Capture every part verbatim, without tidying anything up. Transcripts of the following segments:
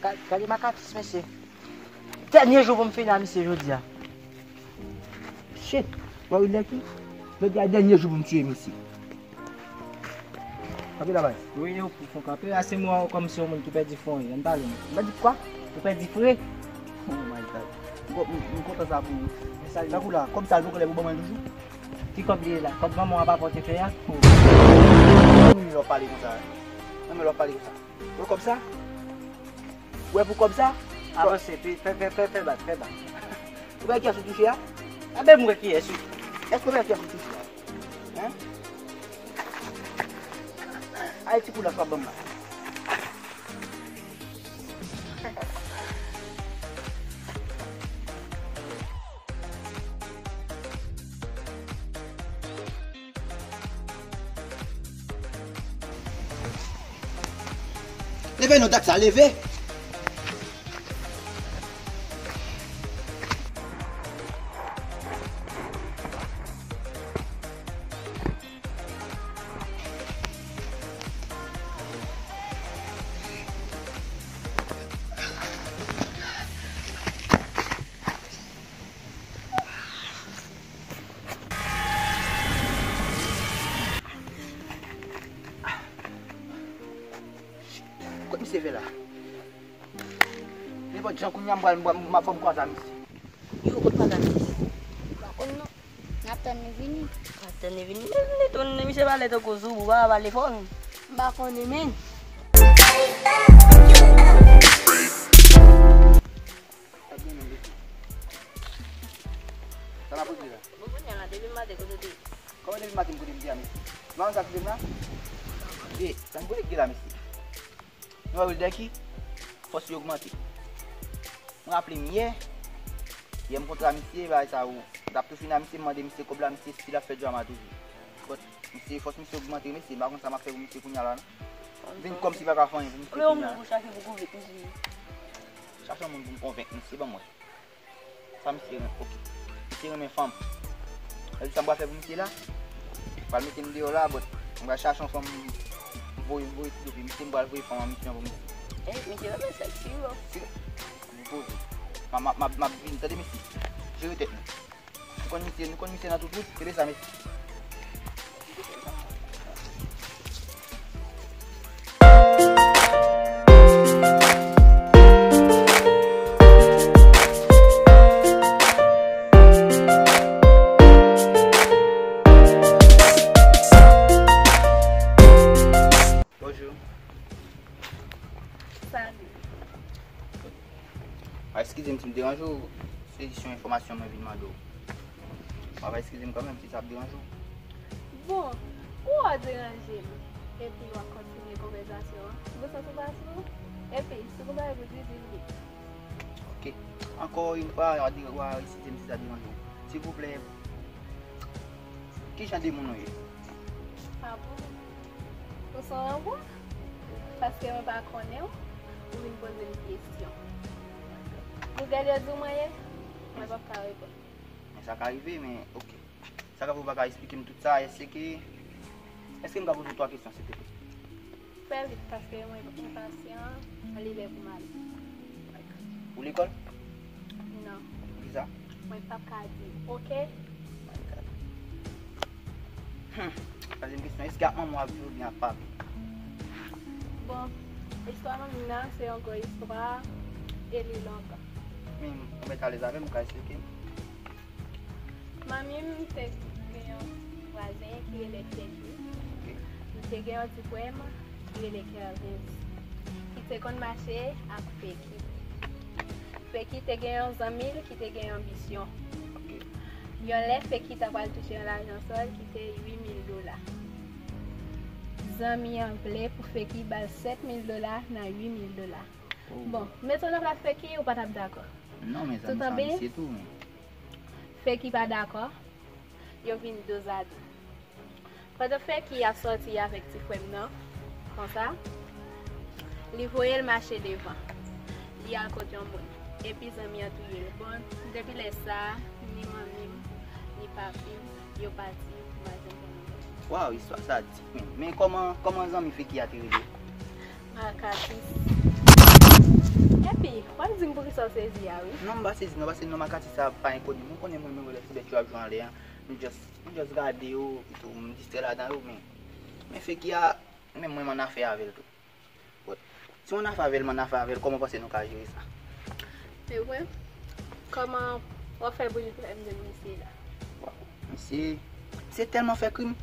Gade, gade makakis, mesye. Dènye jou pou m fini a misye jodi a. Shit, wè Wildecky? Jodi a dènye jou pou m tiye misye. Kanpe la, baz. Wi, yo, pou fon kanpe. A se mwen kòmsi yon moun ki pèdi fon, ann pale, non. Ou pèdi kwa? Ou pèdi fre? Oh my God. M, m, m kontan sa pou ou. Men sa, tankou la, kòb sa, l poko lè pou ban mwen toujou? Ki kòb li ye la? Kòb manman w ap apòte fè a? Mwen menm lè w pale konsa, mwen menm lè w pale konsa. Ou wè kòb sa? Ou wè pou kòb sa? Avanse, fè, fè, fè, fè, fè bak, fè bak. Ou wè kiyès ou touche a? Anben m wè kiyès wi. Èske ou wè kiyès ou touche a? Hein? Ay, ti kou la, sa ban m la. Leve non, dat sa, leve. Kot misye fè la? Nenpòt jan kounye a m pral, m pral, m ap fè m kwaze a misye. Yo, kot pale a misye? M pa konn non. N ap tann li vini. N ap tann li vini. Men li tann li, misye pale tankou zoubou, pa pale fò non. M pa konnen men. Sa n ap regle la? Bon, kounye a la, depi maten kote w te ye? Kòman depi maten m kote m te ye a, mesye? Ou pa konn sa k rive m la? E, sa m kote k ye la, mesye? Nou wè Wildecky, fòs li ogmante. Mwen raple m yè, yè m kontre a misye, bagay sa yo, m t ap tou fini a misye, m mande misye kòb la, misye still ap fè drama toujou. But, misye, fòs misye ogmante, mesye, m pa konn sa m ap fè pou misye kounye a la non. Vin kòmsi pa ka fè anyen pou misye kounye a la. Ou chache pou konvenk misye. Chache yon moun pou m konvenk misye, ban m wè. Sa misye renmen, ok. Misye renmen fanm. Sa m pral fè pou misye la? M pral mete m deyò la, but m pral chache yon fanm, m voye, m voye tout epi misye, m pral voye fanm an misyon pou misye. Eh, misye renmen sèks, wi, bro. Si, m poze. M ap, m ap, m ap vin, tande, mesye. Jere tèt nou. Nou konn misye, nou konn misye nan tout wout, rele sa, mesye. Bonjou. Salut. A, eskize m si m deranje w, se jis yon enfòmasyon mwen vin mande w. W ap eskize m kanmenm si sa ap deranje w. Bon, ou pa deranje m, epi w ap kontinye konvèsasyon an. Bon, sa se pa sou. Epi, si w gen bagay pou di, di l vit. Ok. Ankò yon fwa, w a di, w a eskize m si sa deranje w. Silvouplè, ki jan de moun ou ye? Ah bon? Ou se yon ranvwa? Paske mwen pa konnen w, ou vin poze m kesyon. Nouvèl yo di w mwen ye, mwen p ap ka reponn. Men sa ka rive, men ok. Sa ka fè w pa ka eksplike m tout sa, èske, èske m ka poze w twa kesyon, silvouplè? Fè vit, paske mwen enpasyan, li lè pou m ale. Ou lekòl? Non. Poukisa? Mwen p ap ka di, ok? Hmm. Twazyèm kesyon, èske ak manman w ap viv oubyen ap papi? Bon, istwa manmi m nan, se yon gwo istwa, e li lontan. Men, ou mèt alèz avè m, ou ka eksplike m. Manmi m te gen yon vwazen ki rele Feki. Ok. M te gen yon ti frè m ki rele Kervens, ki te konn mache ak Feki. Feki te gen yon zanmi l ki te gen yon misyon. Ok. Yon lè Feki ta pral touche yon lajan sòl ki te uit mil dola. Zanmi an vle pou Feki ba l sèt mil dola nan uit mil dola. Oh. Bon, mete w nan plas Feki, ou pa t ap dakò. Non, men zanmi sa, misye tou, men. Feki pa dakò, yo vin dozado. Pandan Feki ap sòti avèk ti frè m nan, konsa, li voye l mache devan. Li al kot yon moun. Epi zanmi an touye l. Bon, depi lè sa a, ni manmi m, ni papi m, yo pati, m pa janm wè yo ankò. Waw, istwa sa dip, men. Men kòman, kòman zanmi Feki a te rele? Makakis. Pi, w ap di m poukisa w sezi a, wi. Non, m pa sezi, non, paske non, Makatis sa pa enkoni. Mwen konnen mwen menm lè se bèt yo ap jwe anlè a. M just, m just gade yo, epitou m distrè ladan yo, men, men figi a, menm mwen m annafè avè l tou. But, si w annafè avè l, m annafè avè l, kòman w panse nou ka jere sa? Se vre? Kòman w ap fè pou jwenn misye la? Waw, misye, misye tèlman fè krim.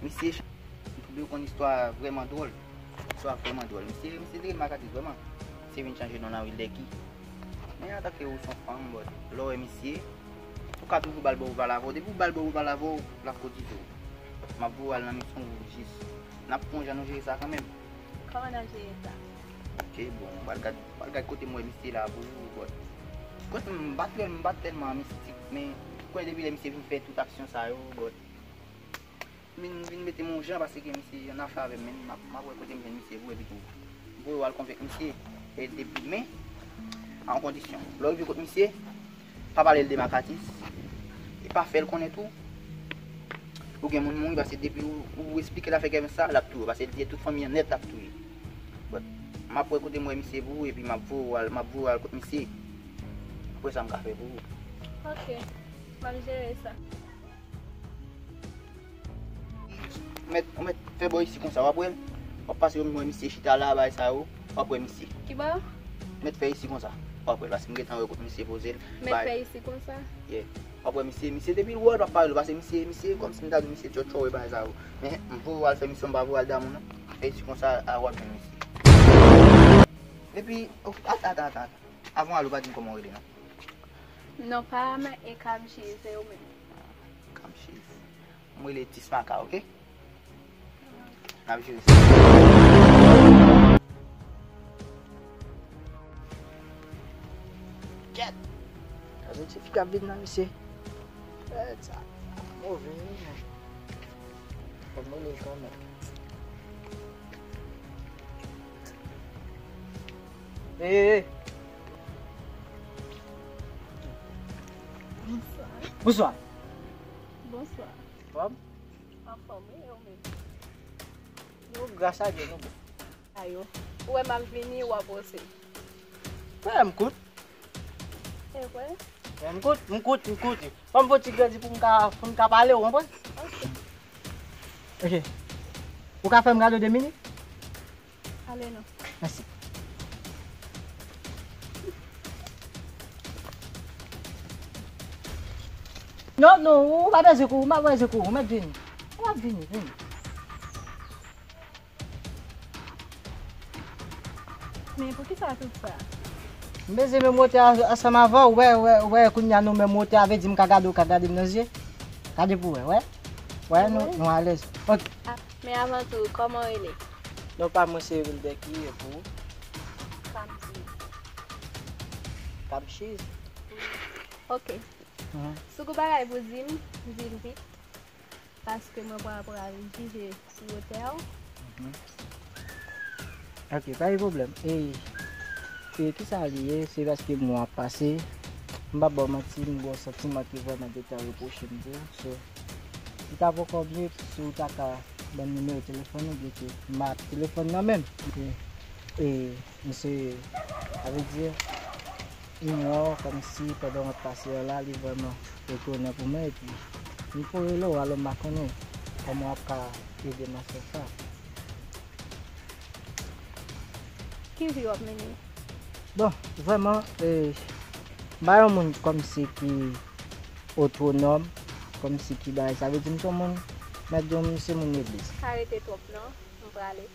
Misye, m twouve w konn istwa vrèman dwòl. Istwa vrèman dwòl. Misye, misye te rele Makatis vrèman. Misye vin chanje non nan Wildèki. Men antanke ou se yon fanm, but lè w wè misye, ou ka toujou ba l bò ou pa lavou. Depi ou ba l bò ou pa lavou, l ap kotize w. M ap voye w al nan misyon pou jis. N ap fè yon jan nou jere sa kanmenm. Kòman n ap jere sa? Ok, bon, m pral gad, m pral gad kote m wè misye la pou ou, but. Kote m pa t, m pa t tèlman mistik, men kwè depi lè misye vin fè tout aksyon sa yo, but. Vin, vin mete m yon jan paske misye annafè avè m, men m ap, m ap wè kote m jwenn misye pou epitou. M voye w al konvenk misye, e depi, men, a yon kondisyon. Lè w rive kot misye, pa pale l de Makatis, e pa fè l konnen tou ou gen moun mouri, paske depi ou, ou esplike l afè Kevens sa, l ap touye w, paske l di tout fanmi an nèt l ap touye. But, m ap wè kote m wè misye pou ou, epi m ap voye w al, m ap voye w al kot misye. Apre sa, m ka fè pou ou. Ok, m ap jere sa. Ou mèt, ou mèt fè bò isi konsa, w ap wè l. W ap pase yo, m wè misye chita la, bay sa yo, w ap wè misye. Ki bò? Mèt fè isi konsa, w ap wè l, paske m gentan wè kote misye poze l. Mèt fè isi konsa? Yeah. W ap wè misye, misye depi l wè w, l p ap pale w, paske misye, misye kòmsi m ta di w misye tchòtchò, e bay sa yo. Men, m voye w al fè misyon, m pa voye w al damou, non. Fè isi konsa, a w ap jwenn misye. Epi, oh, ata, ata, ata, ata. Avan w ale, ou pa di m kòman w rele, non. Non pa m e Kamchi, se ou menm. Kamchi. M rele Tismaka, ok? N ap jere sa. Kèt! Gade ti fi k ap vin nan, mesye. Kèt sa. Move, wi, men. Fò m rele l kanmenm. Hey, hey, hey. Bonswa. Bonswa. Bonswa. Anfòm? Anfòm, wi, ou menm? Nou, gras a Dye, nou bon. Ayo. Ou wè m ap vini, w ap wose. Frè, m kout. E vre? Frè, m kout, m kout, m kout. Fò m fè ti grandi pou m ka, pou m ka pale, ou konprann? Ok. Ok. Ou ka fè m gade de minit? Ale non. Mèsi. Non, non, ou pa bezwen kouri, ou pa bezwen kouri, ou mèt vini. Ou ap vini, vini. Men poukisa tout sa? M bezwen menm wote a, ansanm avè w, wè, wè, wè, kounye a nou menm wote a, vle di m ka gade w, ka gade m nan zye. Gade pou wè, wè. Wè, nou, nou alèz. Ok. Men avan tou, kòman w rele? Non pa mwen se Wildecky, e pou ou? Kamchi. Kamchiz? Ok. Mhm. Si w gon bagay pou di m, di l vit. Paske mwen pral pral vije sou wotè w. Mhm. Ok, pa gen pwoblèm. E, e kisa li ye? Se paske mwa ap pase. M p ap ba w manti, m gen yon santiman ke vrèman te ta repwoche m tou. So, li ta poko byen si w ta ka ban m nimewo telefòn ou, byen ke m pa ak telefòn nan men m. Ok. E, misye, sa vle di, inyò kòmsi pandan w ap pase a la, li vrèman etone pou mwen, epi m pou rele w, alò m pa konnen kòman w ap ka ede m nan sans sa. Ki vi w ap mennen? Bon, vrèman, e, m pa yon moun kòmsi ki otwonòm, kòmsi ki bagay. Sa vle di m se yon moun, mèt di w, m se moun legliz. Pa rete twòp non, m prale.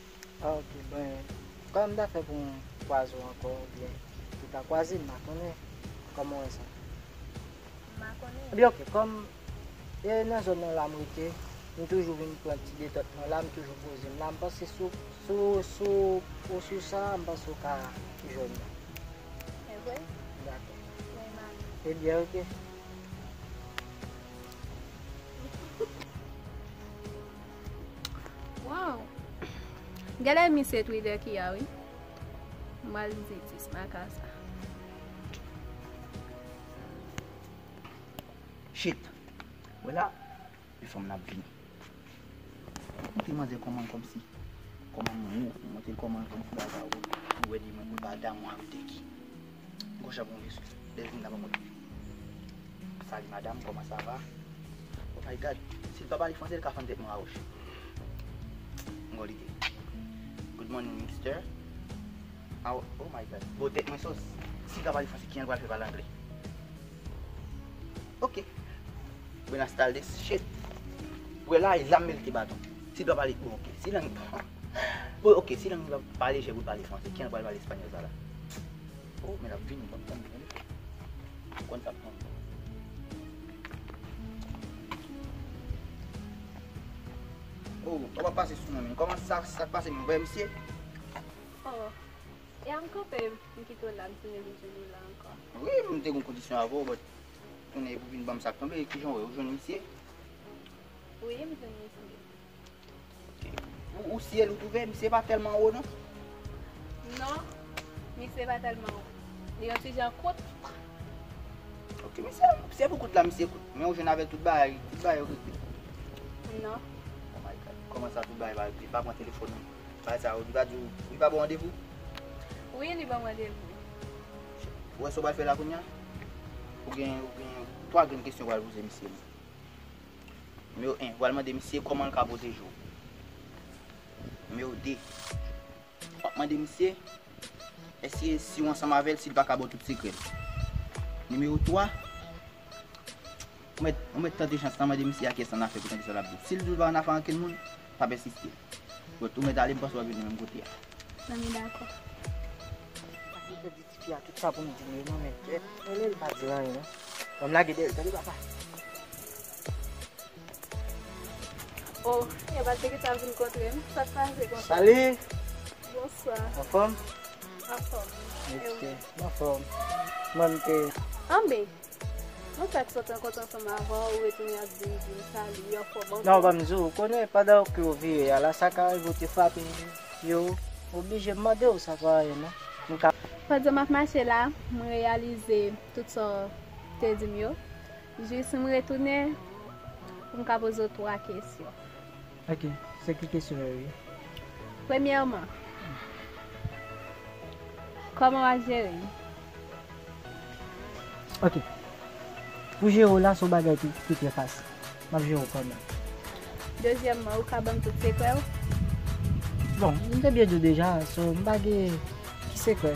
Ah, ok, ben, kòman m ta fè pou m kwaze w ankò, oubyen ou ta kwaze m, m pa konnen. Kòman w wè sa? M pa konnen. Ebyen, ok, kòm, e nan zòn nan la m rete, m toujou vin pran ti detant mwen la, m toujou poze m la, m panse sou, sou, sou, ou sou sa, m panse w ka jwenn mwen. E vre? Dakò. Mwen mari. Ebyen, ok. Wow! Genlè misye Twitter ki a wi. M pral di Tismaka sa. Shit! Wè la, e fanm nan ap vini. Montre manzè kòman kòmsi. Kòman moun ou, montre l kòman l konn ti bagay ou. Ou wè di mwen, mwen pa damou avè Deki. Gon jan pou mwen sou. Lè l vin la, ban mwen. Salut madame, comment ça va? Oh my God, si l pa pale franse, l ka fann tèt mwen a wòch. M gon lide. Good morning, mister. How, oh my God. Bon, tèt mwen sos. Si l pa pale franse, kijan l pral fè pale anglè? Ok. Buenas tardes, shit. Wè la, e la m merite baton. Si l pa pale, bon, ok. Si lang, bon, ok, si lang li pa pale, jè pou l pale franse. Kijan l pral pale espanyòl sa la? Oh, men l ap vini, m p ap tann li. Ou konn sa k pran. Oh, w ap pase sou mwen, men kòman sa, sa k pase, men w wè misye? Oh, e a m kanpe, m kite w la, m tounen vin jwenn ou la ankò. Wi, m te gon kondisyon avè w, but tounen epi w vin ban m sa k tonbe, kijan w wè, ou jwenn misye? Wi, m jwenn misye. Ou, ou syèl ou twouve, misye pa tèlman wo non. Non, misye pa tèlman wo. Li yon ti jan kout. Ok, misye, se pou kout la, misye kout. Men ou jwenn avè l tout bagay, tout bagay yo regle. Non. Oh my God, kòman sa tout bagay pa regle? Pa pran telefòn ou. Bagay sa yo, li pa di w, li pa ba w randevou? Wi, li ban m randevou. Ou wè sa w pral fè la kounye a? Ou gen, ou gen twa grenn kesyon w pral poze misye. Nimewo en, w al mande misye kòman l ka pwoteje w. Nimewo de, w ap mande misye èske si w ansanm avè l, si l pa ka ba w tout sekrè l. Nimewo twa, ou mèt, ou mèt tante chans lan, mande misye a kiyès annafè pou tande sa l ap di. Si l di w l pa annafè ankenn moun, p ap ensiste. But ou mèt ale, m panse w ap vin menm kote a. Nan mi dakò. Tifi a tout sa pou m di l yo non, men kèt, rele l pa di l anyen non. Ban m lage dèyè l, tande papa. Oh, e pa te gentan vin kontre m. Sa k pase konsa? Salut! Bonswa. Anfòm? Anfòm. Ok, anfòm. Mwen ke. Anben. Mwen fèk sot rankontre ansanm avè w, ou retounen ap vin di m salut, anfòm ankò. Non, ban m di w, ou konnen pandan ke w vire a la, sa ka rive w te frape yo, oblije m mande w sa pa anyen non. M ka. Pandan m ap mache la, mwen reyalize tout sa w te di m yo. Jis m retounen pou m ka poze w twa kesyon. Ok, se ki kesyon yo ye? Premyèman, kòman w ap jere m? Ok. Pou jere w la, se yon bagay ki, ki trè fasil. M ap jere w kòman? Dezyèmman, ou ka ban m tout sekrè w? Bon, m te byen di w deja, so m pa gen ki sekrè.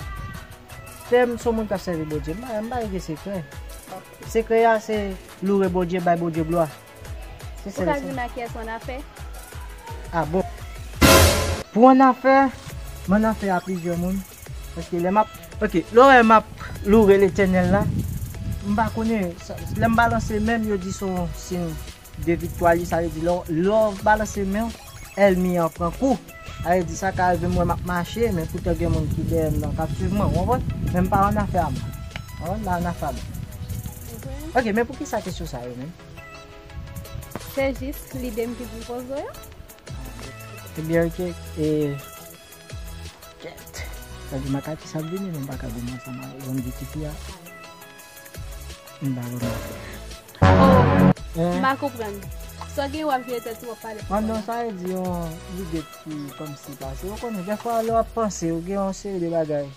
Tèm se yon moun k ap sèvi Bondye. M pa, m pa gen sekrè. Sekrè a se loure Bondye, bay Bondye glwa. Se sèl sa. Ou ka di m a kiyès w annafè? Ah bon. Pou annafè, m annafè a plizyè moun. Paske lè m ap, ok, lè w wè m ap loure Letènèl la, m pa konnen, sa, lè m balanse men m, yo di se yon siy de viktwa li, sa vle di lè w, lè w balanse men w, ènmi an pran kou. Sa vle di sa ka rive m wè m ap mache, men poutan gen moun ki dèyè m nan k ap swiv mwen, ou konprann? Men m pa annafè a mwen. Ou konprann? M pa annafè a mwen. Ok, men poukisa kesyon sa yo menm? Se jis lide m ki vin poze w yo. Ebyen, ok. E, kèt. Sa di makak ki sa ap vini, men m pa ka goumen ansanm avè w. Ban m di tifi a. M pa renmen. Oh, m pa konprann. Sa w gen w ap vire tèt ou w ap pale pou kò w. Non, sa vle di yon lide ki kòmsi pase. Ou konnen, dèfwa lè w ap panse, ou gen yon seri de bagay.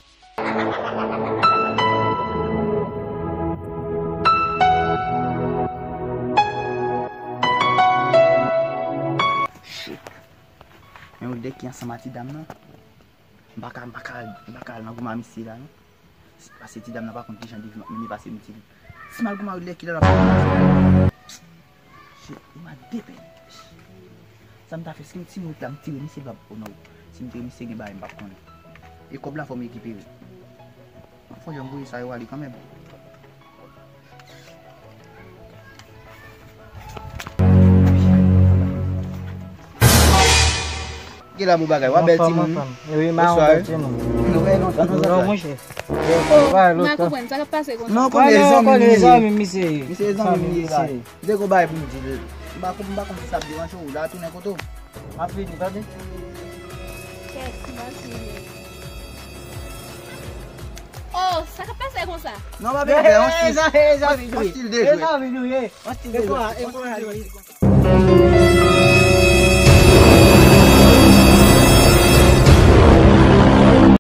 Shit. Men yon nèg ki ansanm a ti dam nan. M pa ka, m pa ka, m pa ka al nan goumen a misye la non. Paske ti dam nan pa konn kijan de vi m ap mennen, paske m di li, si m al goumen a lè kilè l ap. Shit, li ma depen. Sa m ta fè, si m, si m ret la, m tire misye, l p ap, oh no. Si m tire misye, gen bagay m p ap konnen. E kòb la fò m rekipere. Fò jan m voye sa yo ale kanmenm. Gen la bon bagay, w ap bèl timoun. Wi, ma yon bèl timoun. Nou wè lontan nou sa. Non, monchè. Oh, m pa konprann, sa k ap pase konsa? Non, konnen zanmi m li ye. Misye zanmi m li ye la. M te gon bagay pou m di l. M pa konn, m pa konn si sa ap deranje w, la tounen kote w. M ap vini, tande? Kèt, m ap vini. Oh, sa k ap pase konsa? Non, pa bezwen, on stil, on stil de jwe. On stil de jwe. On stil de jwe.